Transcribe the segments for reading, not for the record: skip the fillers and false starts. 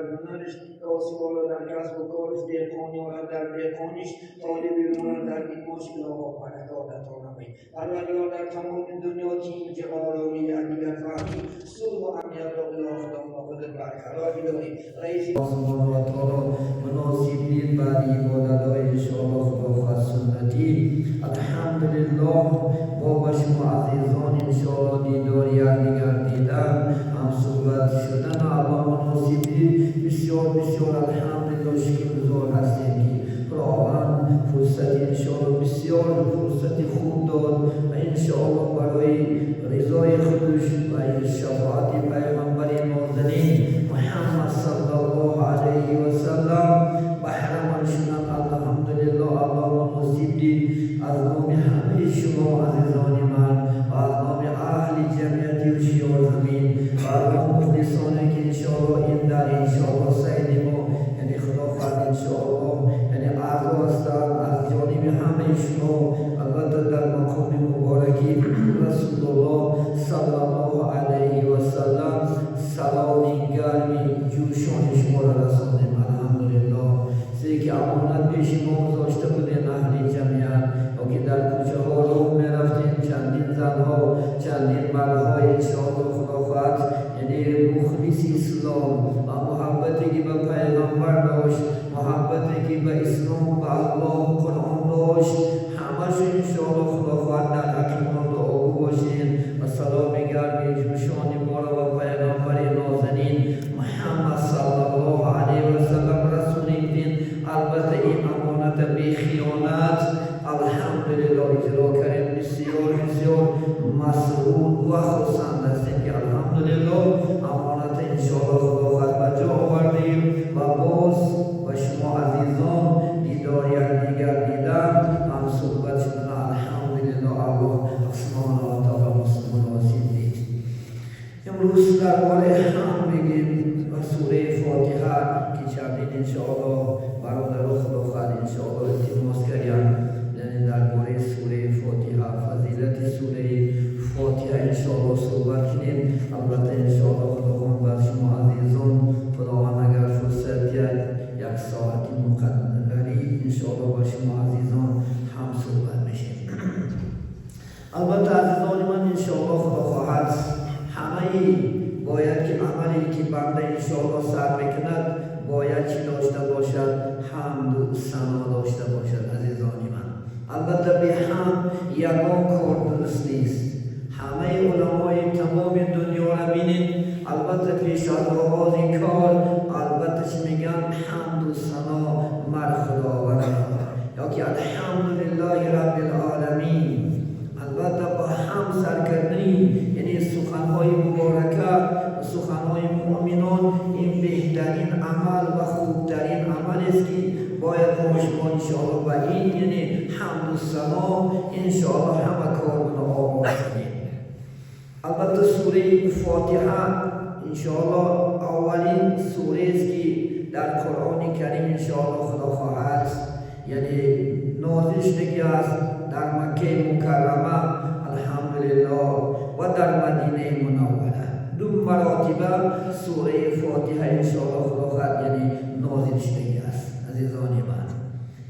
هنرش، آسیا را در کسب و کارش، دهقانی را در دهقانیش، طالب علم را در علمش الهی برکات عطا نمایی. پروردگار در تمام دنیا تینج آرامی، یکدیگر فهمی، صلح و امنیت را الهی خدا خودت برقرار بداری. رئیس سبحانه و تعالی مناسب دید. بعد عبادت های انشاءالله خدا خواست سنتی، الحمدلله با شما عزیزان انشاءالله دیدار یکدیگر دیدن، هم صحبت شدن الله مناسب دید. بسیار بسیار الحمدلله شکرگزار هستیم که خداوند فرصت انشاءالله بسیار فرصت خوب داد و انشاءالله برای رضای خودش و شفاعت پیغمبر نازنین محمد صلی الله علیه و سلم بهره‌مند شدن. الحمدلله الله مناسب دید. از نام همه شما عزیزان من و از نام اهل جمعیت هوشیار زمین و از نام مخلصانه که انشاءالله این در انشاءالله سید ما، یعنی خدا خواهد انشاءالله یعنی اعضا هستند، از جانب همه شما البته در مقام مبارکی رسول الله صلی الله علیه و سلم سلام گرمی جوشان شما را رساندیم. الحمدلله چیزی که امانت پیش ما گذاشته بودیم اهل جمعیت و که در کوچه ها رو میرفتیم، چندین زنها، چندین مردهای انشاءالله خدا خواهد یعنی مخلص اسلام و محبتی که به پیغمبر داشت، محبتی که به اسلام، به الله و قرآن داشت، همش انشاءالله خدا خواهد در حق ما دعاگو باشین و سلام گرمی جوشان ما را و پیغمبر نازنین محمد صلی الله علیه و سلم رسونیدین. البته این امانت بی خیانت الحمدلله اجرا کردیم. بسیار بسیار مسرور و خرسند هستیم که الحمدلله امانت انشاءالله خدا خواهد به جا آوردیم و باز و شما عزیزان دیدار یکدیگر دیدن، هم صحبت شدن، الحمدلله الله سبحانه و تعالی مناسب دید. امروز درباره هم بگیم و سوره فاتحه که چندین انشاءالله برادر خدا خواهد انشاءالله التماس کردن، یعنی درباره سوره فاتحه، فضیلت سوره فاتحه انشاءالله صحبت کنیم. البته انشاءالله خداوند بر شما عزیزان، خداوند اگر فرصت دهد، یک ساعتی مقدری انشاءالله با شما عزیزان هم صحبت میشیم. البته عزیزان من، انشاءالله خدا خواهد همه باید که عملی که بنده انشاءالله سر میکند باید چی داشته باشد؟ حمد و ثنا داشته باشد. عزیزان من، البته به هم یگان کار درست نیست. همه علمای تمام دنیا را بینید، البته پیش از آغاز کار البته چی میگن؟ حمد و ثنا مر خداوند یا که الحمدلله رب العالمین. البته با هم سر کردنی یعنی سخنهای مبارکه و سخنهای مؤمنان، این بهترین عمل و خوبترین عمل است که باید ما شما انشاءالله با این یعنی حمد و ثنا انشاءالله همه کارمون آغاز کنیم. البته سوره فاتحه انشاءالله اولین سوره است که در قرآن کریم انشاءالله خدا خواهد یعنی نازل شده است در مکه مکرمه الحمدلله و در مدینه منوره. دو مراتبه سوره فاتحه انشاءالله خدا خواهد یعنی نازل شده است. عزیزان من،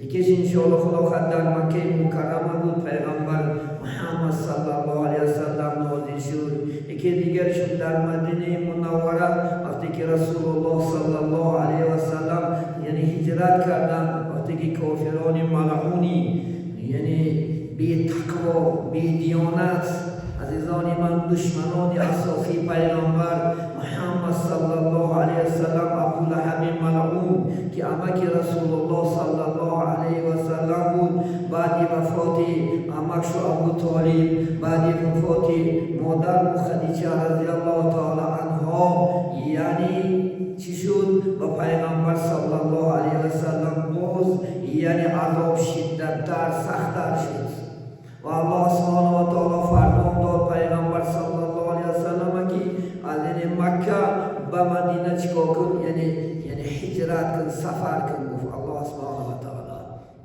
یکیش انشاءالله خدا خواهد در مکه مکرمه بود، پیغمبر محمد صلی الله علیه وسلم نازل شد. یکی دیگرشون در مدینه منوره، وقتی که رسول الله صلی الله علیه وسلم یعنی هجرت کردن، وقتی که کافران ملعونی یعنی بی تقوا، بی دیانت، عزیزان من، دشمنان اساسی پیغمبر محمد صلی الله علیه وسلم، ابو لهب ملعون که عمک رسول الله صلی الله علیه وسلم بود، بعد وفات عمکش ابو طالب، بعد وفات مادر خدیجه رضی الله تعالی عنها، یعنی چی شد؟ و پیغمبر صلی الله علیه وسلم باز یعنی عذاب شدتتر، سختتر شد و الله سبحانه و تعالی فرمان داد پیغمبر صلی الله علیه وسلم که از یعنی مکه به مدینه چیکار کن؟ یعنی هجرت کن، سفر کن، گفت الله سبحانه و تعالی.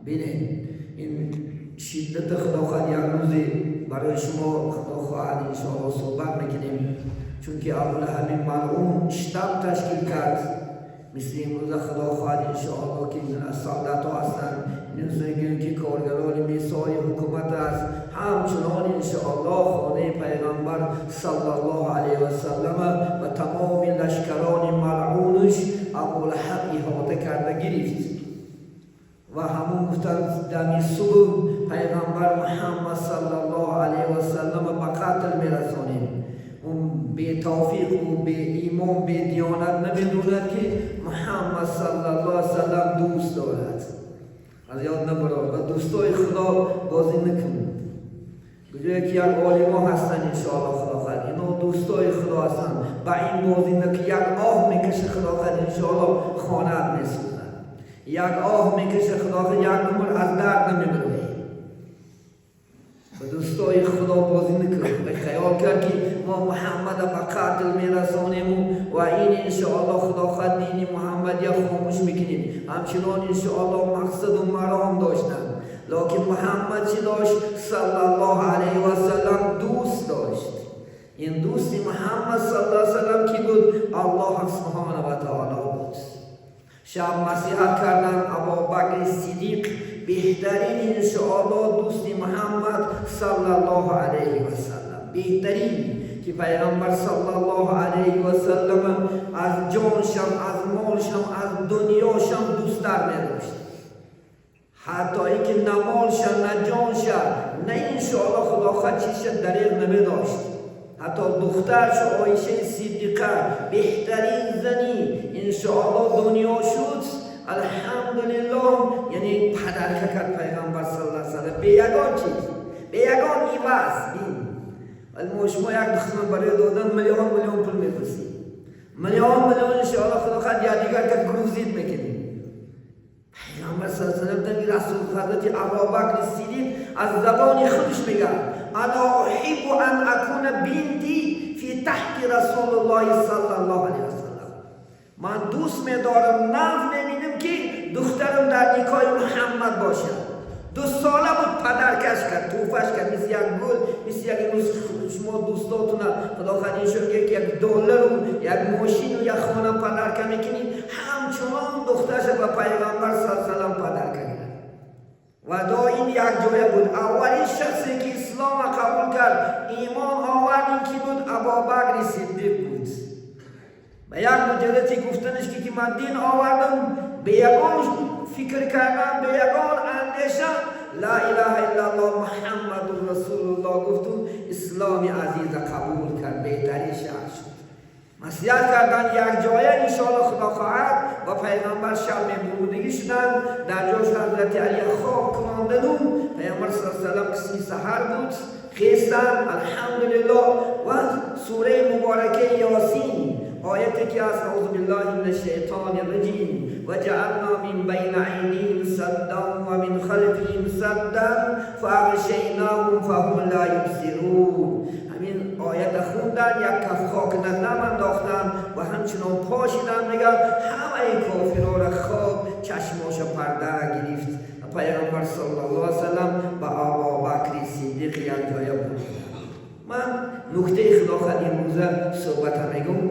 ببینید این شدت خدا خواهد یک روزی برای شما خدا خواهد انشاءالله صحبت میکنیم، چون که ابو لهب ملعون شتاب تشکیل کرد. مثل امروز خدا خواهد انشاءالله که سعادت ها هستند، مثل که کارگران میسای حکومت است، همچنان انشاءالله خانه پیغمبر صلی الله علیه و سلم و تمام لشکران ملعونش ابولهب احاطه کرده گرفت و همون گفتند دمی صبح پیغمبر محمد صلی الله علیه و سلم به قتل میرسانیم. اون بی توفیق و بی ایمان بی دیانت نمیدوند که محمد صلی الله علیه و سلم دوست دارد. از یاد نبرد و دوستای خدا بازی نکن. کجایی که یک عالما هستن انشاءالله خدا خواهد اینا دوستای خدا هستن، با این بازی نکن. یک آه میکشه خدا خواهد انشاءالله خانه میسوزد، یک آه میکشه خدا خواهد یک عمر از درد نمیبروی. به دوستای خدا بازی نکن. به خیال کرد که ما محمد به قتل میرسانیم و این انشاءالله خدا خواهد دین محمدی خاموش میکنیم. همچنان انشاءالله مقصد و مرام داشتن، لکن محمد چی داشت؟ صلی الله علیه و سلم دوست داشت. این دوستی محمد صلی الله علیه و سلم کی بود؟ الله سبحانه و تعالی بود. شب نصیحت کردن ابابکر صدیق بهترین انشاءالله دوستی محمد صلی الله علیه و سلم، بهترین که پیغمبر صلی الله علیه و سلم از جانشم از مالشم از دنیاشم دوستتر می‌داشت. حتی اینکه نه مالش نه جانش نه انشاءالله خدا خواهد چیش دریغ نمی‌داشت. حتی دخترش عایشه صدیقه بهترین زنی انشاءالله دنیا شد، الحمدلله، یعنی پدرکه کرد پیغمبر صلی الله علیه و سلم به یگان چیز، به یگان عوض. بین ولی ما شما یک دختر برای دادن میلیون میلیون پول میپرسیم، میلیون میلیون انشاءالله خدا خواهد یا دیگر که گروزید میکنیم. پیغمبر صلی الله علیه و سلم رسول حضرت ابابکر صدیق از زبان خودش میگه انا احب ان اکون بنتی فی تحت رسول الله صلی الله علیه و سلم. من دوست میدارم، نف میبینم که دخترم در نکاح محمد باشه. 2 ساله بود پدرکش کرد، توفش کرد، مثل یک گل، مثل یک امروز شما دوستاتون خدا خواهد انشاءالله که یک دلار و یک ماشین و یک خانه پدرکه میکنید، همچنان دخترش به پیغمبر صلی الله علیه و سلم پدرکه کرد و دائم یک جایه بود. اولین شخصی که اسلام قبول کرد، ایمان آورد، این کی بود؟ ابابکر صدیق بود. به یک مجردی گفتنش که من دین آوردم، به یگان فکر کردم، به یگان اندیشه، لا اله الا الله محمد رسول الله گفتم، اسلام عزیز قبول کرد، بهترین شخص شد. نصیحت کردن یک جایه انشاءالله خدا خواهد و پیغمبر شب میبرودگی شدن، در جاش حضرت علی خواب کناندن و پیغمبر صلی الله علیه و سلم قسمی سحر بود خیستن الحمدلله و سوره مبارکه یاسین آیتی که از اعوذ بالله من الشیطان الرجیم و جعلنا من بین عینیهم سدا و من خلفهم سدا فاغشیناهم فهم لا یبصرون. همین آیت خوندن، یک کف خاک نظم انداختن و همچنان پاشیدن، میگن همه کافران را خواب چشماش پرده گرفت. پیغمبر صلی الله علیه و سلم با ابابکر صدیق یک جایه بود. من نکته خدا خواهد امروزه صحبت میگم.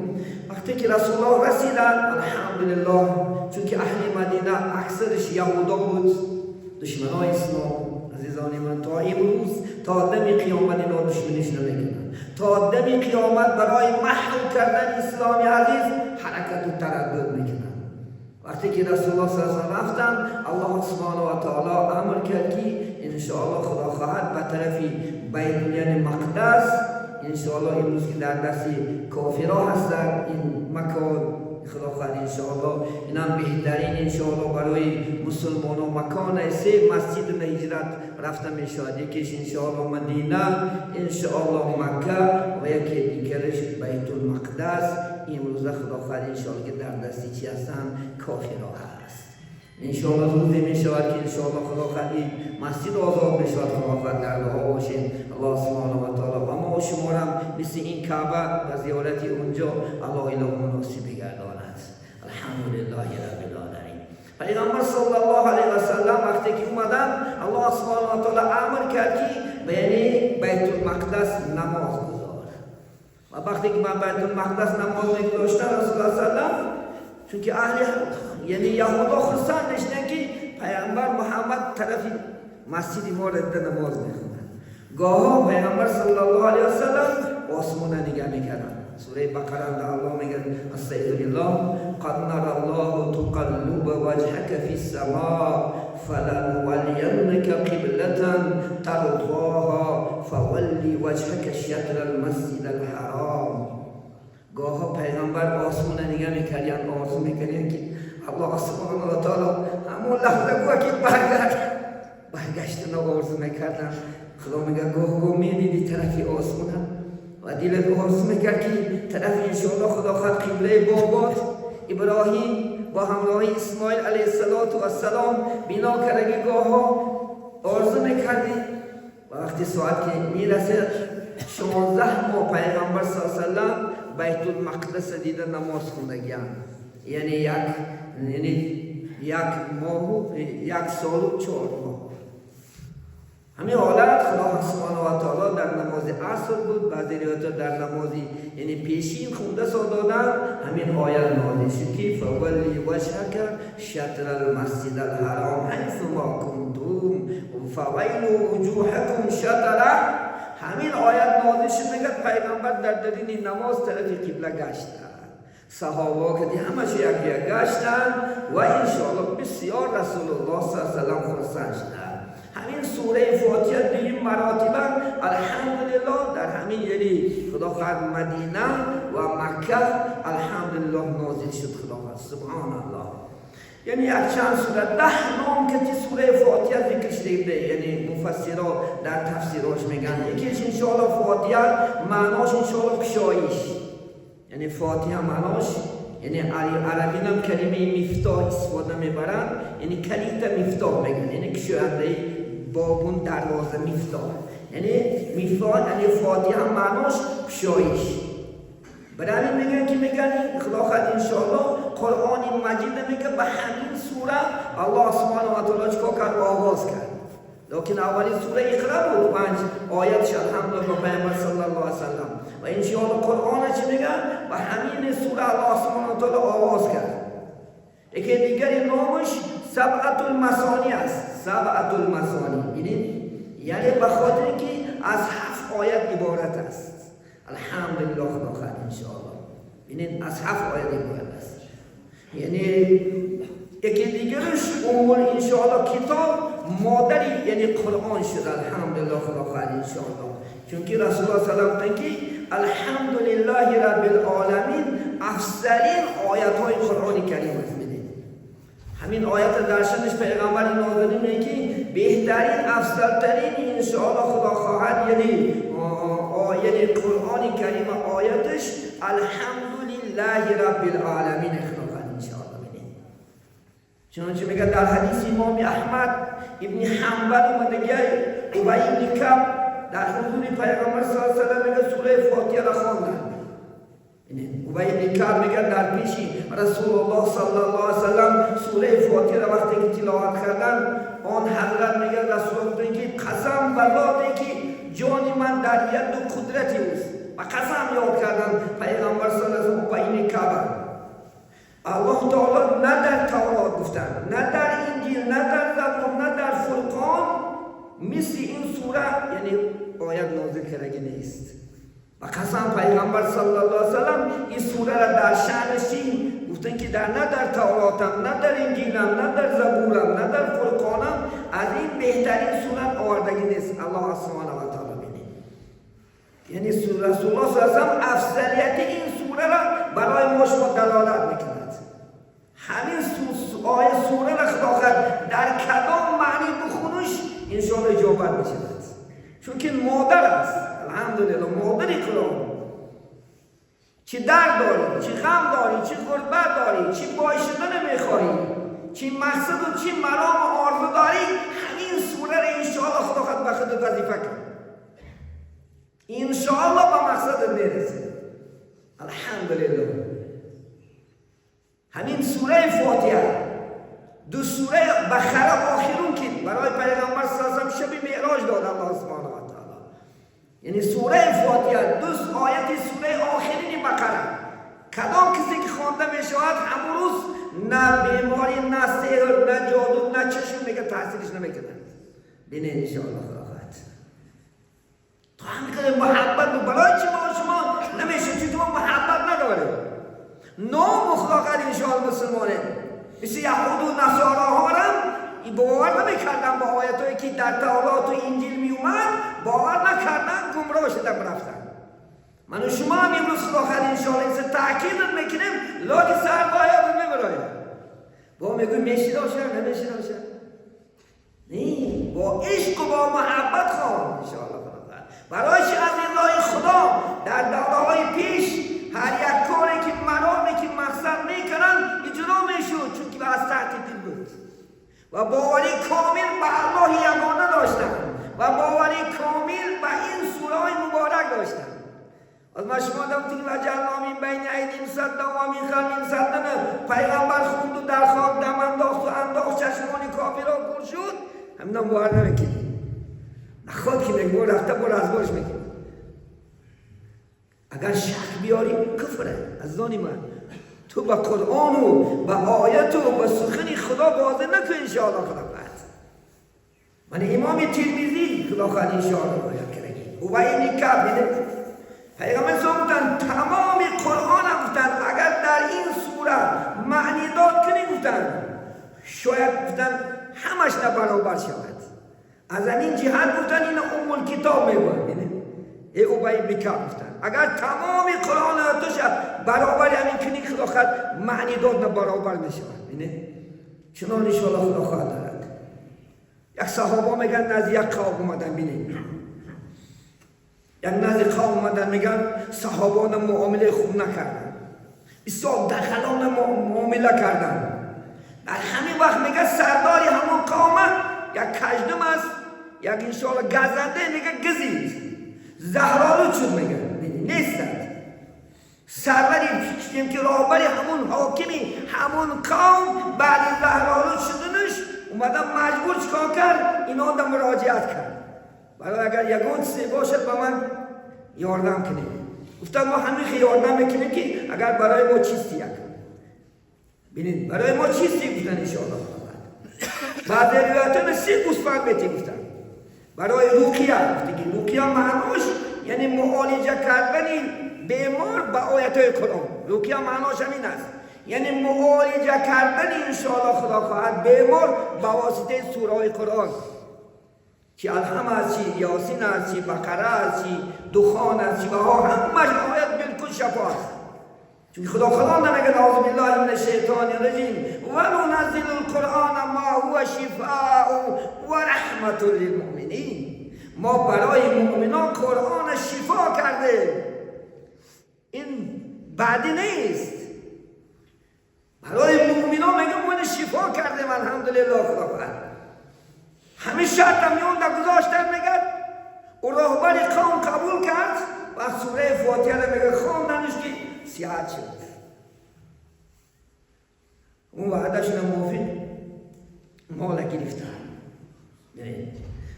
وقتی که رسول الله رسیدن الحمدلله، چون که اهل مدینه اکثرش یهودا بود، دشمنای اسلام عزیزان من، تا امروز تا دم قیامت اینا دشمنیش نمیکنن، تا دم قیامت برای محو کردن اسلام عزیز حرکت و تردد میکنن. وقتی که رسول الله صلی الله علیه و سلم رفتن، الله سبحانه و تعالی امر کرد که انشاءالله خدا خواهد به طرف بیت المقدس، انشاءالله امروز که در دست کافرها هستند این مکان، خدا خواهد انشاءالله اینم بهترین انشاءالله برای مسلمان ها مکان سه مسجد هجرت رفته می شود، یکیش انشاءالله مدینه، انشاءالله مکه و یکی دیگرش بیت المقدس. امروز خدا خواهد انشاءالله که در دستی چی هستن؟ کافرها هست. انشاءالله روزی می شود که انشاءالله خدا خواهد مسجد آزاد می شود، خدا خواهد در دعا باشیم. الله سبحانه و تعالی و ما و شما هم مثل این کعبه و زیارت اونجا الله اله مناسب بگرداند. الحمدلله رب العالمین. پیغمبر صلی الله علیه و سلم وقتی که اومدن، الله سبحانه و تعالی امر کرد که یعنی بیت المقدس نماز گذار. و وقتی که من بیت المقدس نماز میگذاشتم، رسول الله صلی الله علیه و سلم Чунки аҳли, яъне яҳудо, хурсанд мешуданд, ки пайғамбар Муҳаммад тарафи масҷиди мо дида намоз мехонад. Гоҳо пайғамбар саллаллоҳу алайҳи васаллам осмона нигаҳ мекарданд. Сураи Бақара Аллоҳ мегӯяд: استعیذ بالله، قد نرى الله تقلب وجهك في السماء فلنولينك قبلة ترضاها فول وجهك شطر المسجد الحرام. Гоҳо пайғамбар осмона нигаҳ мекарданд, орзу мекарданд, ки Аллоҳ субҳонаҳу ва таоло ҳамон лаҳза гӯя ки баргард. Баргаштана орзу мекарданд. Худо мегӯяд: гоҳ медиди тарафи осмона ва дилат орзу мекард, ки тарафи, иншоалло, худо хоҳад, қиблаи бобот Иброҳим бо ҳамроҳи Исмоил алайҳиссалоту вассалом бино кардаги, гоҳҳо орзу мекардӣ. Ва вақти соат ки мерасад, 16 моҳ пайғамбар са саллам Байтулмақдаса дида намоз хондагианд, яъне як, яъне як моҳу як солу 4 моҳ. Ҳамин ҳолат Худо субҳонаҳу ва таоло дар намози аср буд, баъзе ривоятҳо дар намози, яъне пешин хунда со додан, ҳамин оят нозил шуд, ки فول وجهك شطر المسجد الحرام حيث ما كنتم فولوا وجوهكم شطره. Ҳамин оят нозил шуд. Мегӯяд, пайғамбар дар дарини намоз тарафи қибла гаштанд, саҳобаҳо кади ҳамаша як як гаштанд ва иншоалло бисёр Расулуллоҳ са салам хурсанд шуданд. Ҳамин сураи Фотиҳа дуюм маротиба, алҳамдулиллоҳ, дар ҳамин, яъне худо хоҳад, Мадина ва Макка, алҳамдулиллоҳ, нозил шуд. Худо хоҳад, субҳоналлоҳ, яъне якчанд сура, 10 ном ки сураи Фотиҳа зикр шуда, яъне муфассиро дар тафсирош мегӯянд. Якеш, иншоалло, Фотиҳа маънош, иншоалло, кушоиш, яъне Фотиҳа маънош, яъне арабинам калимаи مفتاح истифода мебаранд, яъне калита مفتاح мегӯянд, яъне кушояндаи бобун, дарвоза, مفتاح, яъне مفتاح, яъне Фотиҳа маънош кушоиш. Барои ҳамин мегӯянд, ки мегӯянд, худо хоҳад, иншоалло, Қуръони Маҷида, мега, ба ҳамин сура Аллоҳ субҳанаҳу ва таоло чикор кард? Оғоз кард. Лекин аввалин сура Иқра буд, панҷ оятш, алҳамдулиллоҳ, пайғамбар саллаллоҳу алайҳи васаллам. Ва иншоалло Қуръона чӣ мегӯянд? Ба ҳамин сура Аллоҳ субҳанаҳу ва таоло оғоз кард. Яке дигари номаш سبع المثاني аст. سبع المثاني, бинед, яъне ба хотире ки аз ҳафт оят иборат аст. Алҳамдулиллоҳ, худо хоҳад, иншоалло, бинед, аз ҳафт оят иборат аст. Яъне яке дигараш أم иншоалло китоб, модари, яъне Қуръон шуд, алҳамдулиллоҳ, худо хоҳад, иншоалло. Чунки Расулуллоҳ салам гуфтанд, ки الحمد لله رب العالمين афзалин оятҳои Қуръони Карим аст. Бинед, ҳамин оята дар шаниш пайғамбари нозанин мегӯяд, ки беҳтарин, афзалтарин, иншоалло, худо хоҳад, яъне Қуръони Карима ояташ الحمد لله رب العالمين, худо хоҳад, иншоалло. Бинед, чунончи мегӯяд дар ҳадиси имоми Аҳмад ибни Ҳанбал омадагиай, Убай ибни Каб дар ҳузури пайғамбар са салам, мегӯяд, сураи Фотиҳаро хонданд. Убай ибни Каб мегӯяд, дар пеши Расулуллоҳ саллаллоҳу алайҳи васаллам сураи Фотиҳаро вақте ки тиловат карданд, он ҳазрат, мегӯяд, Расулуллоҳ гуфтанд, ки қасам ба зоте ки ҷони ман дар яду қудрати ӯст, ва қасам ёд карданд пайғамбар саллаллоҳу алайҳи Убай ибни Каба, Аллоҳ таоло на дар Таврот гуфтанд, на дар Инҷил, на дар Забур, на дар Фурқон мисли ин сура, яъне оят, нозил кардагӣ нест. Ва қасам пайғамбар саллаллоҳу алайҳи васаллам ин сурара дар шаънаш чӣ гуфтанд, ки дар на дар Тавротам, на дар Инҷилам, на дар Забурам, на дар Фурқонам аз ин беҳтарин сурат овардагӣ нест Аллоҳ субҳана ва таоло. Бинед, яъне Расулуллоҳ са салам афзалияти ин сурара барои мо шумо далолат мекунад. Ҳамин оя сурара, худо хоҳад, дар кадом маънӣ бихунуш, иншоалло, иҷобат мешавад, чунки модар аст, алҳамдулилло, модари Қуръон. Чӣ дард дорӣ, чӣ ғам дорӣ, чӣ ғурбат дорӣ, чӣ бой шуда намехоҳӣ, чӣ мақсаду чӣ марому орзу дорӣ, ҳамин сураро, иншоалло, худо хоҳад, ба худ вазифа кун, иншоалло, ба мақсадат мерасӣ. Алҳамдулилло, ҳамин сураи Фотиҳа, ду сураи Бақара охирун, ки барои пайғамбар салам шаби меъроҷ дод Аллоҳ субҳана ва таоло, яъне сураи Фотиҳа, ду ояти сураи охирини Бақара. Кадом касе ки хонда мешавад, ҳамон рӯз на беморӣ, на сеҳр, на ҷоду, на чашм мега таъсириш намекунад. Бинед, иншоалло, худо хоҳад. То ҳамин қадар муҳаббат барои чи мо шумо намешавад? Чунки мо муҳаббат надорем. Ному худо хоҳад, иншоалло, мусулмонем. Мисли яҳуду насороҳорам бовар намекардам ба оятҳое ки дар Тавроту Инҷил меомад, бовар накардан, гумроҳ шуда рафтанд. Ману шумо ҳам имрӯз, худо хоҳад, иншоалло, инса таъкид мекунем, локи сар бояд мебароем. Бо мегӯй мешиноша, намешиноша. Не, бо ишқу бо муҳаббат хон, иншоалло, худо хоҳад. Барои чи азизои Худо дар давраҳои пеш ҳар як коре ки мароме ки мақсад мекунанд, иҷро мешуд? Чунки аз таҳти дил буд ва бовари комил ба Аллоҳи ягона доштанд ва бовари комил ба ин сураҳои муборак доштанд. Аз ма шумо гуфтем: وجعلنا من بين أيديهم سدا ومن خلفهم سدا. Пайғамбар хунду, дар хок дам андохту андохт, чашмони кофиро кур шуд. Ҳамина бовар намекунӣ, наход ки мегӯ рафта бо разборш мекунӣ. Агар шак биёрӣ, куфре. Азизони ман, ту ба Қуръону ба ояту ба сухани Худо бозӣ накун, иншоалло, худо хоҳад. Ман имоми Тирмизӣ, худо хоҳад, иншоалло, ривоят кардаги Убай ибни Каъб. Пайғамбар гуфтанд, тамоми Қуръона гуфтанд, агар дар ин сура маънидод кунӣ, гуфтанд, шояд, гуфтанд, ҳамаш на баробар шавад. Аз ҳамин ҷиҳат гуфтанд, ина Уммулкитоб мегӯянд. Э, Убай ибни Каъб гуфтанд, агар тамоми Қуръон туша баробари ҳамин кунӣ, худо хоҳад, маънидод на баробар мешавад. Чунон, иншоалло, худо хоҳад дорад. Як саҳоба мегӯянд, назди як қавм омадан. Бинед, як назди қавм омадан, мегӯянд, саҳобона муомилаи хуб накарданд, бисёр дағалона муомила карданд. Дар ҳамин вақт, мега, сардори ҳамон қавма як каждум аст, як, иншоалло, газанде, мега, гизид, заҳролуд шуд. Мега, нестад сарвари ки роҳбари ҳамун, ҳокими ҳамун қавм. Баъди заҳролуд шуданаш омада, маҷбур чикор кард? Ин одам муроҷиат кард: барои агар ягон чизе бошад, ба ман ёрдам кунед. Гуфтам, мо ҳамин хел ёрдам мекунем, ки агар барои мо чисти як бинед, барои мо чисти, гуфтан, иншоалло. Баъзе ривоятҳо 30 гӯсфанд метӣ, гуфтан, барои руқия. Гуфтаги руқия маънош яъне муолиҷа кардани бемор ба оятҳои Қуръон. Руқия маънош ҳамин аст, яъне муолиҷа кардани, иншоалло, худо хоҳад, бемор ба воситаи сураҳои Қуръон, чи Алҳам аст, чи Ёсин аст, чи Бақара аст, чи Духон аст, чи ваҳо, ҳамаш оят билкул шафо аст. Чунки Худо Худо намега: أعوذ بالله من الشيطان الرجيم وننزل القرآن ما هو شفاء ورحمة للمؤمنين. ما برای مؤمنان قرآن شفا کرده. این بعدی نیست. برای مؤمنان میگه ما شفا کردیم. الحمدلله، خدا خواهد. همه شرط هم میون گذاشتن. میگه او راهبر قوم قبول کرد و سوره فاتحه رو، میگه، خواندنش که صحت شد. اون وعدهشون موافق مال گرفتن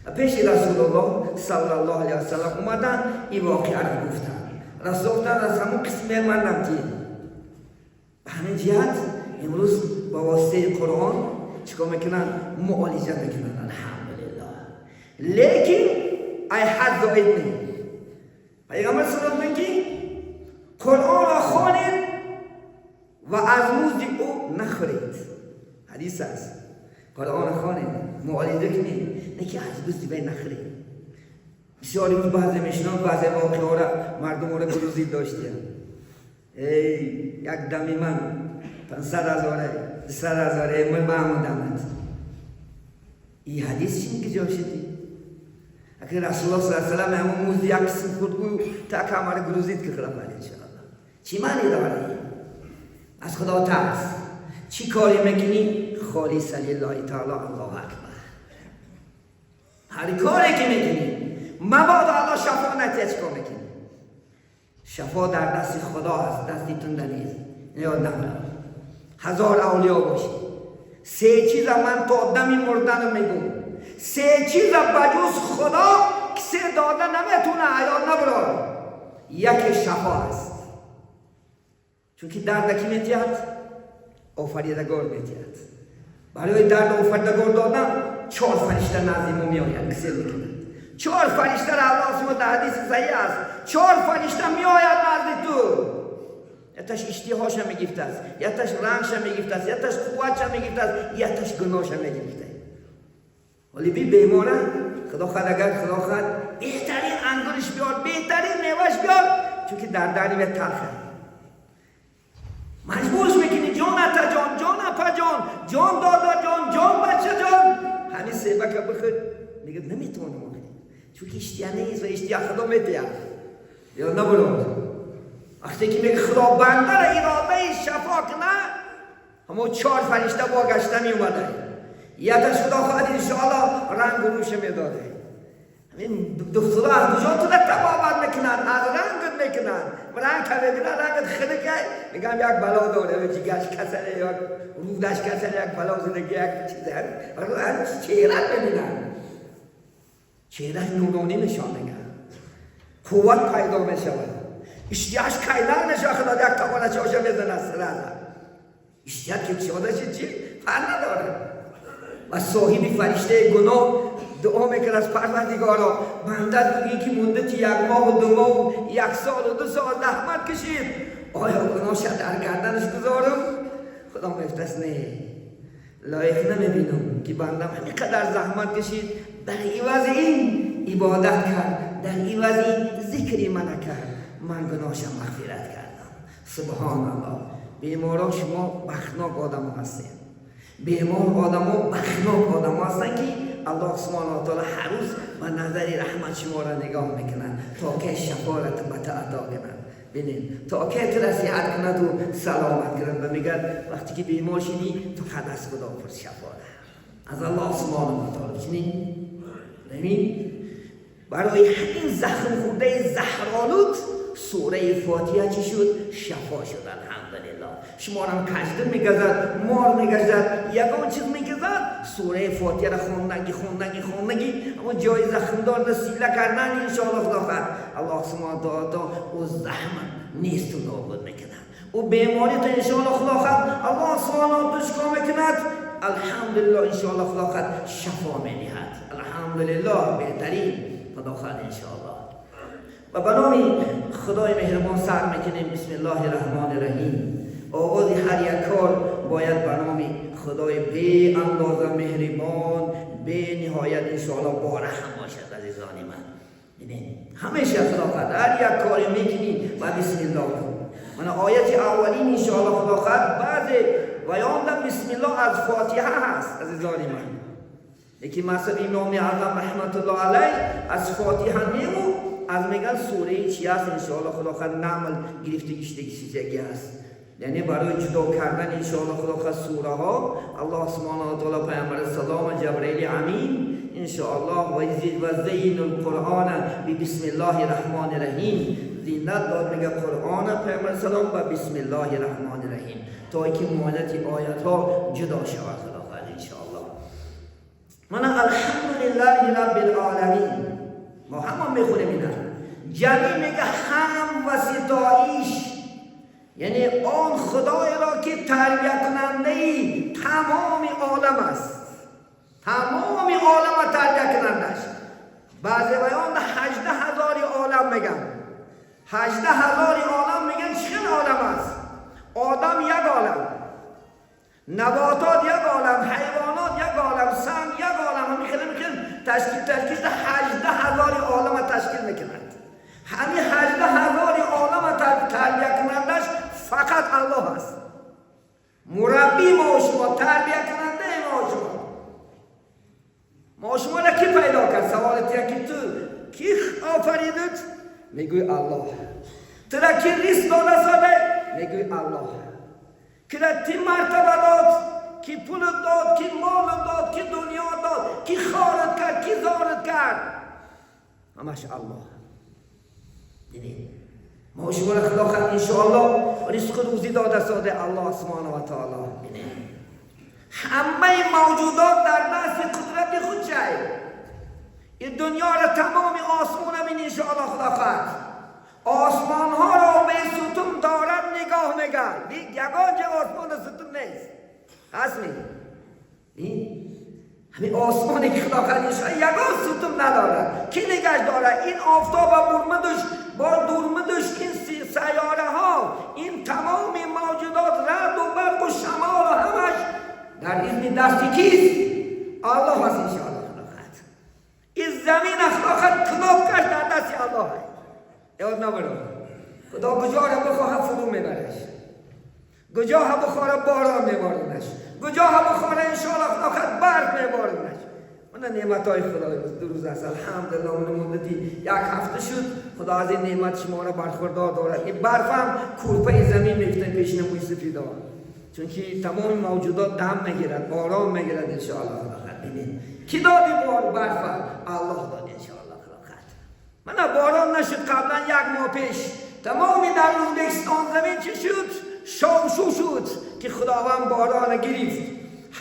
و پیش رسول الله صلی الله علیه وسلم اومدن، این واقعه رو گفتن. رسول گفتن از همون قسم من نمتید. به همین جهت امروز با واسطه قرآن چیکار میکنن؟ معالجه میکنن، الحمدلله. لیکن ای حد زاید نی. پیغمبر صلی الله علیه که قرآن را خوانید و از مزد او نخورید. حدیث است. قرآن خوانید، معالجه کنید، نه که از مزد وی نخورید. بسیار امروز بعضی میشنان، بعضی واقعه ها را مردم را گروزید داشتیم. ای یک دمی من 500 هزاره، 200 هزاره، من به همون دمت. این حدیث چی که جا شدی؟ اگر رسول الله صلی الله علیه وسلم همون مزد یک قسم خود گو تا که همه گروزید که خلاف. انشاءالله چی معنی داره؟ از خدا ترس. چی کاری میکنی، خالص لله تعالی. الله اکبر. هر کاری که میکنی، مبادا الله شفا نتیه، چیکار میکنی؟ شفا در دست خدا است، دستی تون نیست. یاد نبرم هزار اولیا باشی. سه چیز من تا دمی مردن میگم، سه چیز بجز خدا کسی داده نمیتونه، حیات نبرار. یک شفا است. Чунки дарда ки метиҳад? Офаридагор метиҳад. Барои дард офаридагор додан чор фаришта назди мо меояд, гусел мекунад. Чор фариштаро Аллоҳ субҳона дар ҳадиси саҳиҳ аст. Чор фаришта меояд назди ту. Якташ иштиҳоша мегирифтааст, якташ рангша мегирифтааст, якташ қувватша мегирифтааст, якташ гуноҳша мегирифта. Ҳоли би бемора, худо хоҳад, агар худо хоҳад, беҳтарин ангуриш биёр, беҳтарин меваш биёр, чунки дар дари ве талха. Маҷбурш мекунӣ: ҷон атаҷон, ҷон апаҷон, ҷон додаҷон, ҷон бачаҷон, ҳамин себака бихӯр. Мегӯяд: наметавонам охир, чунки иштиҳа нест ва иштиҳа худо метиҳад ё набурод. Вақте ки мега худо бандара иродаи шафо куна, ҳамо чор фаришта бо гашта меомада. Якаш худо хоҳад, иншоалло, рангу рӯша медода. Ҳамин духтуро аз куҷо тура табобат мекунанд? Аз рангат мекунанд. Ранг ка мебинад, рангат хунука, мегам як бало дора, ё ҷигарш касале, ё рӯдаш касале, як бало зиндагӣ, як чиз. Чеҳрат мебинанд, чеҳраш нуронӣ мешавад, мегӯяд, қувват пайдо мешавад, иштиҳаш кайнар мешавад. Худо як табона чоша мезанад, сразу иштиҳа ки кушода шид, чи фарқ надорад. Ва соҳиби фариштаи гуноҳ дуо мекард аз Парвардигоро: бандат бигӯӣ, ки муддати як моҳу 2 моҳу як солу 2 сол заҳмат кашид, оё гуноҳша дар гарданаш гузорам? Худо мегуфтааст: не, лоиқ намебинам, ки бандам ҳамин қадар заҳмат кашид, дар ивази ин ибодат кард, дар ивази зикри мана кард, ман гуноҳша мағфират кардам. Субҳоналлоҳ! Беморо, шумо бахтнок одамо ҳастед. Бемор одамо бахтнок одамо ҳастанд, ки Аллоҳ субҳана ва таоло ҳар рӯз ба назари раҳмат шуморо нигоҳ мекунад, то ке шафоат ба ту ато кунад. Бинед, то ке тура сиҳат кунаду саломат кунад. Ва мегӯяд, вақте ки бемор шидӣ, фақат аз Худо пурс шафоат, аз Аллоҳ субҳана ва таоло. Чунин амин. Барои ҳамин захм хӯрдаи заҳролуд сураи Фотиҳа чӣ шуд? Шафо шуд, алҳамдулиллоҳ. Шуморам кажда мегазад, мор мегазад, ягон чиз мегазад, сураи Фотиҳаро хондаги, хондаги, хондаги, аммо ҷои захмдорда сила кардан, иншоалло, худо хоҳад, Аллоҳ субҳана таоло ӯ захма несту нобуд мекунад, ӯ беморито, иншоалло, худо хоҳад, Аллоҳ субҳана таоло шифо мекунад. Алҳамдулиллоҳ, иншоалло, худо хоҳад, шафо медиҳад. Алҳамдулиллоҳ, беҳтарин, худо хоҳад, иншоаллоҳ. Ва ба номи Худои меҳрубон сар мекунем. Бисмиллоҳи раҳмони раҳим. Оғози ҳар як кор бояд ба номи Худои беандоза меҳрибон, бениҳоят, иншоалло, бораҳм бошад. Азизони ман, бинед, ҳамеша худо хоҳад, ҳар як коре мекунӣ, ба бисмиллоҳ кун. Мана ояти аввалин, иншоалло, худо хоҳад, баъзе баёнда бисмиллоҳ аз Фотиҳа ҳаст, азизони ман. Лекин мазҳаби Имоми Аъзам раҳматуллоҳ алайҳ аз Фотиҳа неву аз меган сураи чи аст, иншоалло, худо хоҳад, Намл гирифтагӣ шидагӣ аст. Яъне барои ҷудо кардан, иншоалло, худо хоҳад, сураҳо Аллоҳ субҳана ва таоло Паёмбар салом Ҷабраили амин, иншоаллоҳ, ва зайну лқуръона би бисмиллоҳи раҳмони раҳим, зинат дод, мега, Қуръона Паёмбар салом ба бисмиллоҳи раҳмони раҳим, то ки муҳлати оятҳо ҷудо шавад, худо хоҳад, иншоаллоҳ. Мана алҳамдулиллаҳи раббил оламин, мо ҳама мехонем ина ҷамъӣ. Мега ҳам ва ситоиш, яъне он худоеро, ки тарбиякунандаи тамоми олам аст, тамоми олама тарбиякунандаш. Баъзе баён 18 ҳазори олам меган, 18 ҳазори олам меган. Чӣ хел олам аст? Одам як олам, наботот як олам, ҳайвонот як олам, санг як олам. Ҳамин хел, ҳамин хел ташкил 18 ҳазори олама ташкил мекунад. Ҳамин 18 ҳазори олама тарбиякунандаш фақат Аллоҳ аст. Мураббии мо шумо, тарбиякунандаи мо шумо. Мо шуморо кӣ пайдо кард? Саволи тия ки ту кӣ офаридут, мегӯй: Аллоҳ. Тура кӣ ризқ дода сода, мегӯй: Аллоҳ. Кира ти мартаба дод, ки пулат дод, ки молат дод, ки дунё дод, ки хорат кард, ки зорат кард? Ҳамаш Аллоҳ. Дидед, мо шуморо худо хоҳад, иншоаллоҳ, ризқу рӯзӣ дода сода Аллоҳ субҳана ва таоло. Ҳамаи мавҷудот дар дасти қудрати худ шай. Ин дунёро, тамоми осмона бин, иншоаллоҳ, худо хоҳад, осмонҳоро бесутун дорад нигоҳ мегар. هست می؟ این همین آسمانی که خدا خلق یگان ستون نداره. کی نگه داره؟ این آفتاب برمدش با دورمدش، این سیاره ها، این تمام موجودات، رعد و برق و شمال و همش در اذن دستی کیست؟ الله هست انشاءالله. خدا این زمین اخلاقت کناپ کش در دست الله هست. یاد نبرم خدا کجا را بخواهد فرو میبرش، کجا ها بخوره باران میبارونش، کجا ها بخوره انشاءالله خدا برف میبارونش. من نعمت های خدا دو روز است الحمدلله. اون مدتی یک هفته شد خدا از این نعمت شما را برخوردار دارد. این برف هم کورپه زمین میفته پیش نموی سفیدا، چون که تمام موجودات دم میگیرد، باران میگیرد انشاءالله. خدا ببینید کی دادی بار برف؟ الله داد انشاءالله. خدا من باران نشد قبلا یک ماه پیش تمامی در ازبکستان زمین چی شد؟ شاوشو شد که خداوند باران گرفت.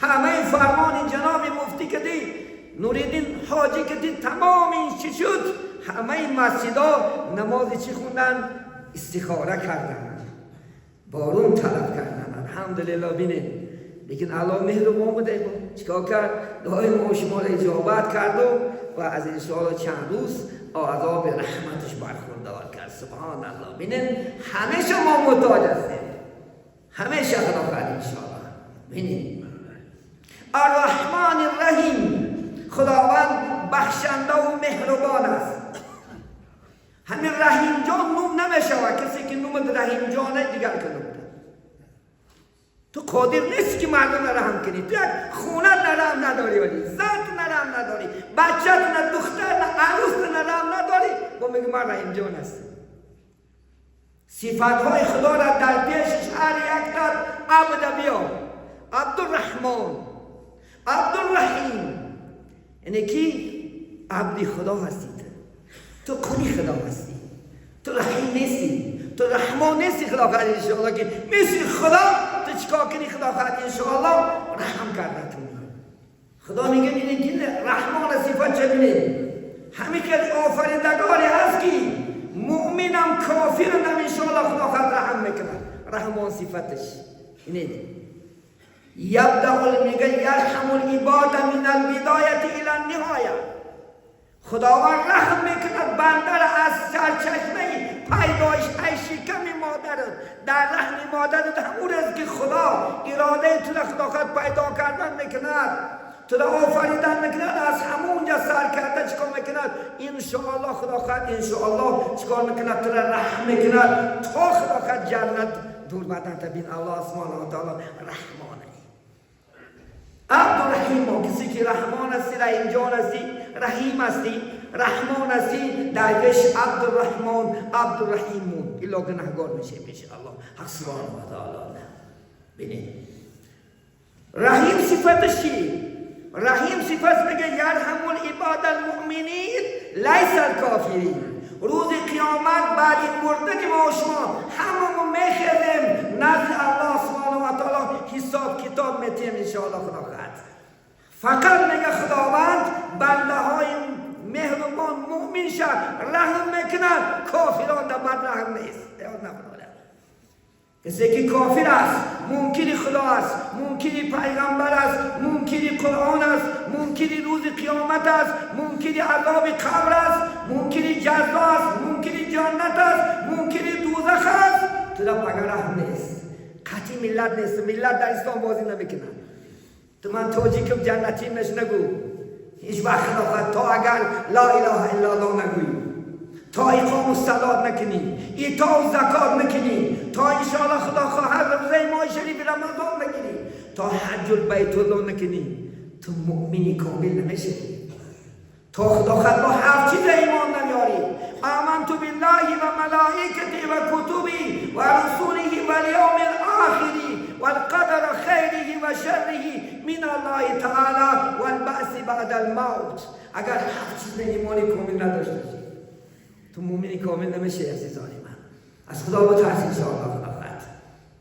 همه فرمان جناب مفتی که دی نوریدین حاجی که دی تمام این چی شد؟ همه مسجدا نماز چی خوندن؟ استخاره کردن، بارون طلب کردن. الحمدلله. بینید لیکن الله مهربان بوده، چیکار کرد؟ دعای ما شما را اجابت کرد و از انشاءالله چند روز عذاب رحمتش برخوردار کرد. سبحان الله. بینید همیشه ما محتاج هستیم، همیشه خدا خواهد انشاءالله. بینید الرحمن الرحیم، خداوند بخشنده و مهربان است. همین رحیم جان نوم نمیشود. کسی که نومت رحیم جانه دیگر کنم تو قادر نیستی که مردم رحم کنی. تو یک خونه نرم نداری، ولی زن نرم نداری، بچه نه، دختر نه، عروس نرم نداری، با میگه من رحیم جان هستم. صفت های خدا را در پیشش هر یک داد عبد بیا، عبدالرحمن، عبدالرحیم، یعنی کی؟ عبدی خدا هستی. تو قوی خدا هستی، تو رحیم نیستی، تو رحمان نیستی. خدا خواهد انشاءالله که مثل خدا تو چیکار کنی؟ خدا خواهد انشاءالله رحم کرده تو. خدا میگه اینه که رحمان صفت چه بینه؟ همین که آفریدگاری هست که مؤمنم کافرم انشاءالله خدا خواهد رحم میکنه. رحمان صفتش اینه. یبدأ میگه یرحم العباد من البدایة الی النهایه. خداوند رحم میکند بنده را از سرچشمه پیدایش ای شکم مادرت، در رحم مادرت همون روز که خدا اراده تو را خدا خود پیدا کردن میکند، تو را آفریدن میکند، از همونجا سر کرده چیکار میکند؟ انشاءالله خدا خود انشاءالله چیکار میکند؟ تو را رحم میکند تا خدا خود جنت دور بدن. بین الله سبحانه و تعالی رحمانه عبدالرحیم. کسی که رحمان هستی، رحیم جان هستی، رحیم هستی، رحمان هستی، در پیش عبدالرحمن عبدالرحیمون الا گناهگار میشه پیش الله حق سبحانه و تعالی. ببینید رحیم صفتش چی؟ رحیم صفت میگه یرحم العباد المؤمنین لیس الکافرین. روز قیامت بعد مردن ما و شما هممون میخیزیم نزد الله سبحانه و تعالی حساب کتاب میتیم انشاءالله. خدا خواهد فقط میگه خداوند بنده های مهربان مؤمن شد رحم میکنه، کافران در بد رحم نیست. یاد نبرده کسی که کافر است، منکر خدا است، منکر پیغمبر است، منکر قرآن است، منکر روز قیامت است، منکر عذاب قبر است، منکر جزا است، منکر جنت است، منکر دوزخ است، تو را پگاه رحم نیست. قطعی ملت نیست، ملت در اسلام بازی نمیکنه. تو من تاجیکم جنتی مش نگو هیچ وقت خلافت تا اگر لا اله الا الله نگویی، تا اقام الصلات نکنی، ایتاء زکات نکنی، تا انشاءالله خدا خواهد روزه ماه شریف رمضان نگیری، تا حج البیت الله نکنی، تو مؤمنی کامل نمیشه. تا خدا خواهد با هفت چیز ایمان نمیاری، آمنت بالله و ملائکته و کتبه و رسوله و الیوم الاخر والقدر خیره و شره من الله تعالی والبعث بعد الموت. اگر هفت چیز ایمانی کامل نداشته باشی تو مؤمنی کامل نمیشه عزیزان من. از خدا بترس انشاءالله. خدا خواهد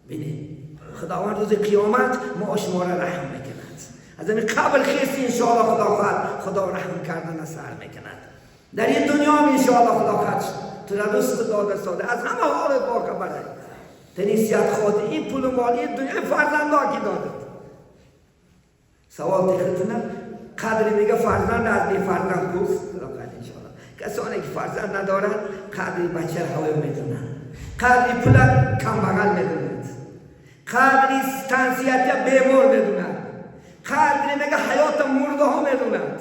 ببینید خداوند روز قیامت ما شما را رحم میکند. از این قبل خیستی انشاءالله خدا خواهد خدا رحم کردن سر میکند. در این دنیا هم انشاءالله خدا خواهد تو را رزق داده ساده از همه حالت باخبره. تنیسیت خود این پول و مالی دنیا فرزندا کی داده Савол тихтунам қадри мега фарзанд аз бефарзанд пурс. Худо қадр иншоаллоҳ. Касоне ки фарзанд надоранд, қадри бача ҳавоё медонанд, қадри пула камбағал медонанд, қадри стансията бемор медонанд, қадри мега ҳаёта мурдаҳо медонанд,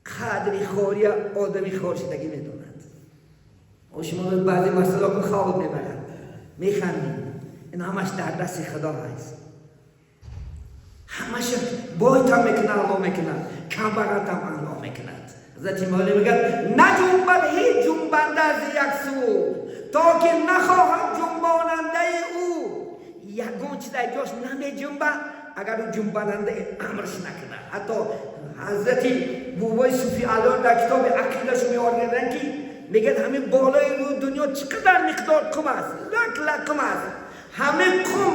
қадри хория одами хоршидагӣ медонанд. Шумо баъзе масъалако хоб мебарад, механдем. Ин ҳамаш дар дасти Худо ҳаст. Ҳамаша бойтам мекунад, Аллоҳ мекунад, камбағалтам Аллоҳ мекунад. Ҳазрати Мавло мегӯяд: наҷунбад ҳеҷ ҷунбанда аз як сӯ, то ки нахоҳад ҷунбонандаи ӯ. Ягон чиз аз ҷош намеҷунба, агар ӯ ҷунбанандаи амрш накунад. Ҳатто ҳазрати бубои Суфи Алло дар китоби ақидашу меоргарданд, ки мегӯяд, ҳамин болои рӯи дунё чӣ қадар миқдор қум аст, лак лак қум аст. Ҳамин қум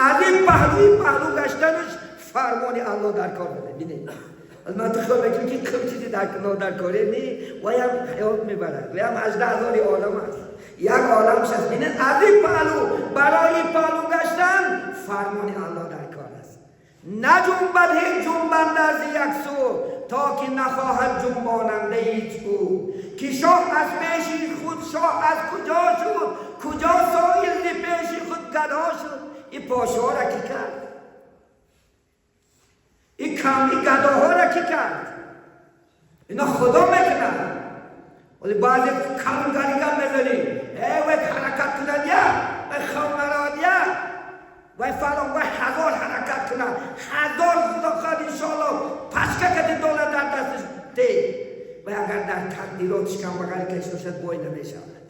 аз ин паҳлӯи паҳлӯ гаштанаш фармони Аллоҳ дар кор буда. Бинед, ман ту хиёл мекунам, ки қум чизи нодаркорӣ не, ваям ҳаёт мебарад, ваям 18 ҳазори олам аст, як олам шаст. Бинед, аз ин паҳлӯ барои паҳлӯ гаштан фармони Аллоҳ дар кор аст. Наҷунбад ҳеҷ ҷунбанда аз як сӯ, то ки нахоҳад ҷунбонандаи ӯ. Ки шоҳ аз пеши худ шоҳ аз куҷо шуд? Куҷо соил зи пеши худ гадо шуд? И подшоҳро ки кард? И ками гадоҳоро ки кард? Ино Худо мекунад. Вале баъзе калонгарига мезанӣ, э вай ҳаракат кунад, я вай хоб народ, я вай фалон, вай ҳазор ҳаракат кунад, ҳазор. Худо хоҳад, иншоалло, пачка кади доллар дар дасташ те, вай агар дар тақдиротиш камбағали кашида бошад, бой намешавад.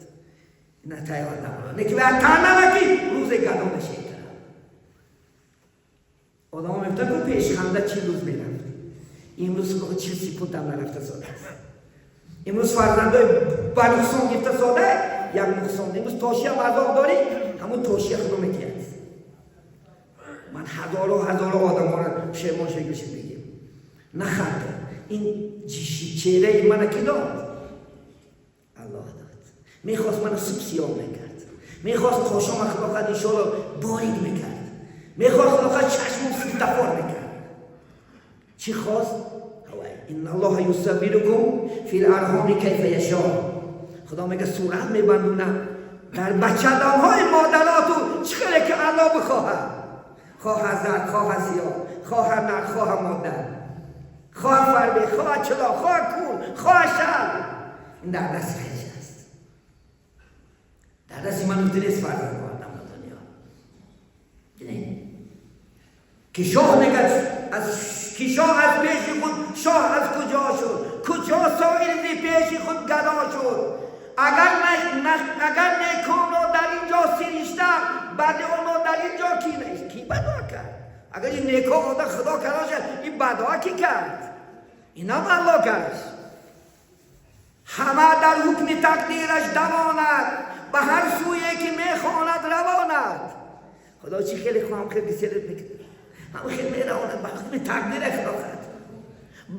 Ина тайёр набуд, неки вай танава ки рӯзе гадо мешед. Одамо мегуфтанд, ку пешханда 40 рӯз мерафт, имрӯз 40 секундам нарафта сода аст. Имрӯз фарзандои ба нуқсон гирифта сода, як нуқсон. Имрӯз тошиам азоб дорӣ, ҳамун тошия Худо метиҳад. Ман ҳазоро ҳазоро одаморо пушаймон шуда бигем наханда. Ин чеҳраи мана ки дод? Аллоҳ дод. Мехост, мана суб сиёҳ мекард, мехост, қошома, Худо хоҳад, иншоалло, борик мекард, мехост, Худо хоҳад, чашму сифтафор мекард. Чӣ хост? إن الله يصوركم في الأرحام كيف يشاء. Худо мега, сурат мебандуна дар бачадонҳои модароту чӣ хеле ки Аллоҳ бихоҳад: хоҳа зард, хоҳа сиёҳ, хоҳа нар, хоҳа модар, хоҳа фарбе, хоҳа чило, хоҳа кур, хоҳа шал. Ин дар дасти хеш аст, дар дасти ман нест. Фарзанд овардам ба дунё. Ки шоҳ мегӯяд, аз ки шоҳ аз пеши худ шоҳ аз куҷо шуд? Куҷо соил зи пеши худ гадо шуд? Агар неконро дар ин ҷо сиришта, баъди онро дар ин ҷо ки бадо кард? Агар ин неко ода Худо карда, ин бадоа ки кард? Инам Аллоҳ кард. Ҳама дар ҳукми тақдираш давонад, ба ҳар сӯе ки мехонад равонад. Худо чӣ хеле хоҳам хел гиселет мекунад, ҳам хел меравонад ба ҳукми тақдире Худо кард.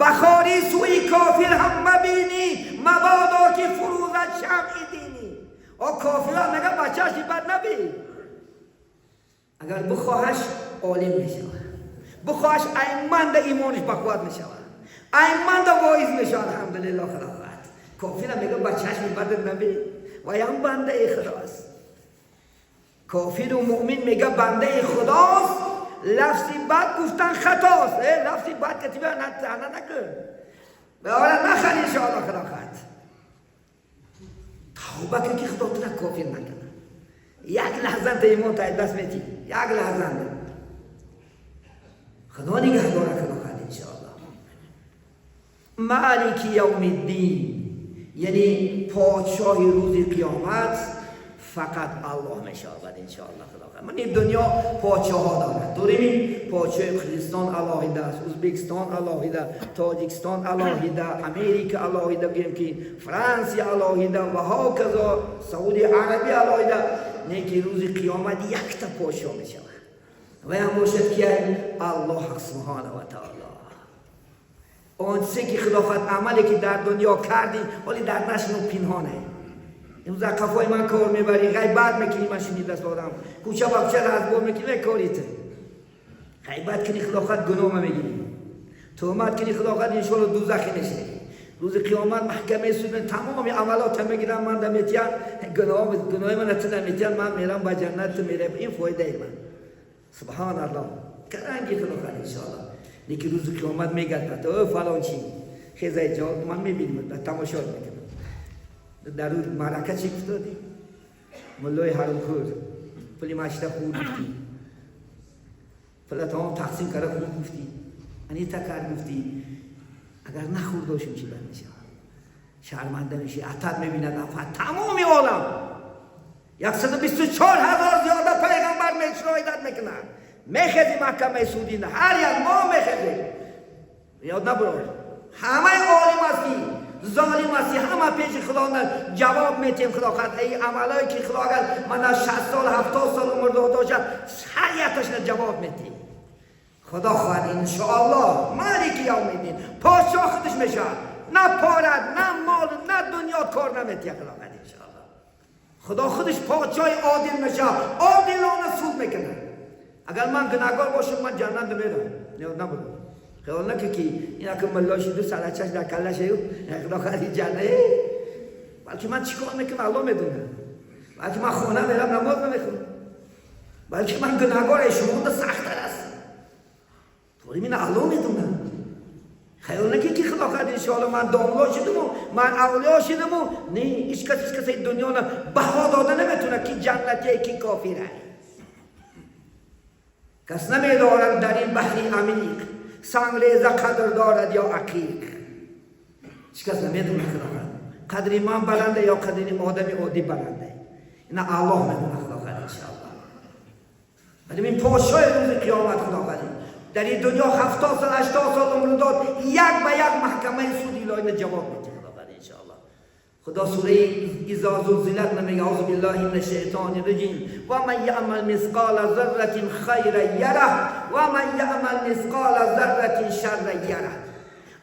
Ба хорӣ сӯи кофир ҳам мабинӣ, мабодо ки фурӯзад шамъи динӣ. О кофирам мега, бачааш бад набӣ. Агар бихоҳаш, олим мешавад, бихоҳаш, айманда имониш бақувват мешавад, айманда воиз мешавад. Алҳамдулилло, Худо хоҳад. Кофирам мега, ба чашми бадат набӣ, ваям бандаи Худост. Кофиру муъмин, мега, бандаи Худост. Лафзи бад гуфтан хатост. Лафзи бад катиба тана накун, ора нахар. Иншоалло, Худо хоҳад, тавба кун, ки Худо тура кофир накунад. Як лаҳзанта имон та даст метӣ, як лаҳзанда Худо нигаҳ дора. Худо хоҳад, иншоалло. مالك يوم الدين, یعنی پادشاهی روز قیامت فقط الله میشود انشاءالله. خدا من این دنیا پادشاه ها دارد، داریم پادشاه. قرغیزستان علاهیده است، ازبکستان علاهیده، تاجیکستان علاهیده، امریکا علاهیده، بگیم که فرانسه علاهیده و هکذا، سعودی عربی علاهیده. نیکی روز قیامت یک تا پادشاه می شود و هم باشد که الله سبحانه و تعالی. آن چیزی که خدا خواهد، عملی که در دنیا کردی، ولی در نشن و پنهانه. امروز در قفای من کار میبری، غیبت میکنی، من شنید دست آدم کوچه با کوچه از بار میکنی، کاریته غیبت کنی، خدا خواهد گناه میگیری. تهمت کنی خدا خواهد انشالله دوزخی میشه. روز قیامت محکمه سود تمام عملات میگیرم من دمیتیان گناه من تو نمیتیان من میرم با جنت میرم این فایده من. سبحان الله کرنگی خدا خواهد انشالله. لیکن روز قیامت میگه تو فلان چی خیزای جواب من میبینم تماشا میکنم. در روز معرکه چی افتادی؟ ملای حرام خور پولی مشته خور گفتی، پول تمام تقسیم کرده خور گفتی، انی تکر گفتی. اگر نخورد باشیم چی بد میشه؟ شرمنده میشی. عتب میبیند افت تمام عالم 124,000 زیاده پیغمبر مشاهدت میکنن. میخزی محکمه سودی هر یک ما میخزی یاد نبرد. همه عالم هستی ظالم هستی همه پیش خدا جواب میتیم. خدا خواهد ای عملایی که خدا کرد من از 60 سال 70 سال عمر داشتم هر یکتاش جواب میتیم. خدا خواهد انشاءالله مالک یوم الدین پادشاه خودش میشه، نه پارد نه مال نه دنیا کار نمیتیه. خدا خواهد انشاءالله خدا خودش پادشاه عادل میشه، عادلانه سود میکنه. اگر من گناهکار باشم من جنت نمیرم. نه نبودم خیال نکه که این اکه ملا شده سرچش در کلش خدا خواهد جنه، بلکه من چیکار میکنم الله میدونه. بلکه من خونه میرم نماز نمیخونم، بلکه من گناهکار شما سخت‌تر است. طوری من الله میدونه. خیال نکه که خدا خواهد انشاءالله من داملا شدم و من اولیا شدم و نه هیچ کس دنیا نه بها داده نمیتونه کی جنتیه کی کافره. کس نمیدارد در این بحر عمیق سنگریزه قدر دارد یا عقیق. هیچ کس نمیدونه خدا خواهد قدر من بلنده یا قدر آدم عادی بلنده. نه الله میدونه خدا خواهد انشاءالله. ولی این پادشاه روز قیامت خدا خواهد در این دنیا 70 سال 80 سال عمر داد یک به یک محکمه سود الهی جواب میده خدا خواهد انشاءالله. خدا سوره اذا زلزلت نمیگه اعوذ بالله من الشیطان الرجیم و من یعمل مثقال ذره خیرا یره و من یعمل مثقال ذره شرا یره.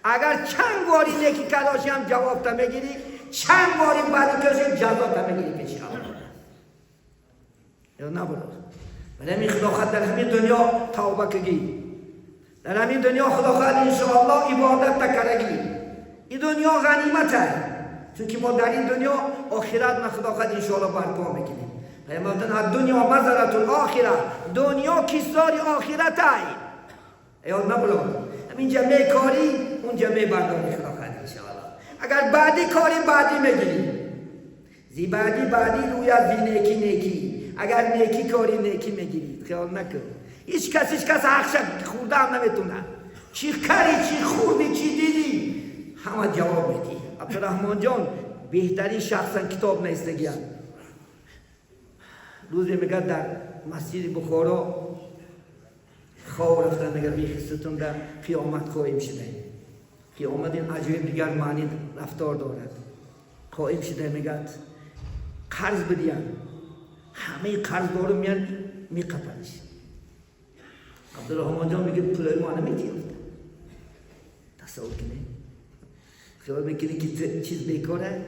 اگر چند باری نیکی کرداشی هم جواب تا میگیری، چند باری بدی کرداشی جزا تا میگیری پیش الله. یا نبرد. ولی همین خدا خواهد در همین دنیا توبه کگی، در همین دنیا خدا خواهد انشاءالله عبادت تکرگی. این دنیا غنیمته، چون که ما در این دنیا آخرت ما خدا خواهد انشاءالله برپا میکنیم. پیامبر دنیا مزرعة الاخره، دنیا کشتار آخرت ای. یاد نبرد همین جمعه کاری اون جمعه برداری خدا خواهد انشاءالله. اگر بعدی کاری بعدی میگیری، زی بعدی بعدی روی از زی نیکی نیکی. اگر نیکی کاری نیکی میگیری. خیال نکن هیچ کس حقش خورده هم نمیتونه. چی کاری چی خوردی چی دیدی همه جواب میدی. عبدالرحمن جان بهترین شخصا کتاب نیستگیان. روزی میگه در مسجد بخارا خواب رفتن، میگه بیخستون در قیامت قایم شده. قیامت این عجایب دیگر معنی رفتار دارد. قایم شده میگه قرض بدیم، همه قرض دارم میان میقپنش. عبدالرحمن جان میگه پولای ما نمیتیم. تصور کنی خیال میکنی که چیز بیکاره؟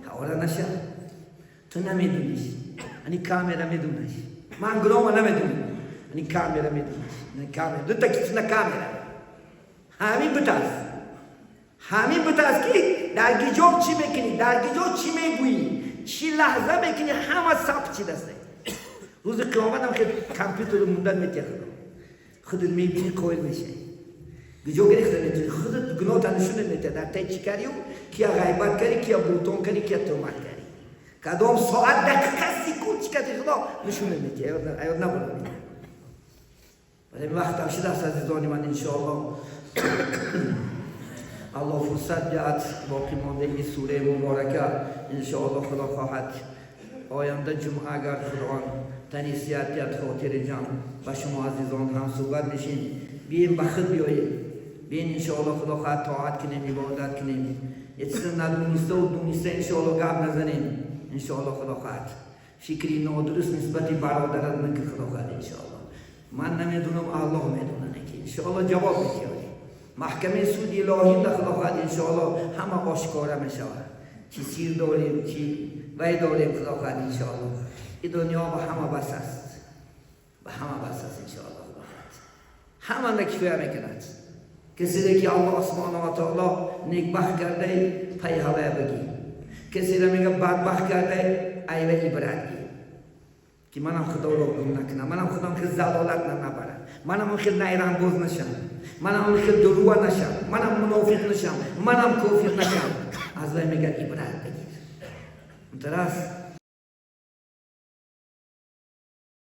حواله نشه تو نمیدونیش، یعنی کاملا میدونیش. من گناه نمیدونم، یعنی کاملا میدونیش. یعنی کاملا دو تا کس نه کاملا همین بتاس، همین بتاس که در گیجاب چی میکنی، در گیجاب چی میگویی، چی لحظه میکنی، همه ثبت چی دسته. روز قیامت هم که کامپیوتر موندن میتیه خدا خودت میبینی قائل میشه. گجا گرفته میتونی خودت گناه نشون میده در تی چی کردی و کیا غیبت کردی، کیا بوتون کردی، کیا تهمت کردی، کدام ساعت دقیقه سکوت چی کردی خدا نشون میده. یاد نبرد. ولی وقت هم شده است عزیزان من انشاءالله الله فرصت دهد باقی مانده این سوره مبارکه انشاءالله خدا خواهد آینده جمعه اگر خداوند تنیسیت دهد خاطر جمع با شما عزیزان هم صحبت میشیم. بیایم به خود بیاییم، بیاین انشاءالله خدا خواهد طاعت کنیم، عبادت کنیم. یه چیز ندونسته و دونسته انشاءالله گپ نزنیم. انشاءالله خدا خواهد فکری نادرست نسبت برادرت نکه خدا خواهد انشاءالله. من نمیدونم الله میدونه که انشاءالله جواب میده. محکمه سود الهی ده خدا خواهد انشاءالله همه آشکارا میشود. چی سیر داریم چی وی داریم خدا خواهد انشاءالله. این دنیا به همه بس است، به همه بس است انشاءالله خدا خواهد همه نکفیه میکند. Касе ки Аллоҳ субҳонаҳу ва таоло некбахт карда, пай ҳавая бигир. Касеро мега бадбахт карда, айва ибрат гир, ки манам Худоро гум накунам, манам Худом хел залолат набарам, манам он хел найрангбоз нашам, манам он хел дуруа нашам, манам мунофиқ нашам, манам кофир нашам. Аз вай мегӯяд: ибрат бигир. Мутарас.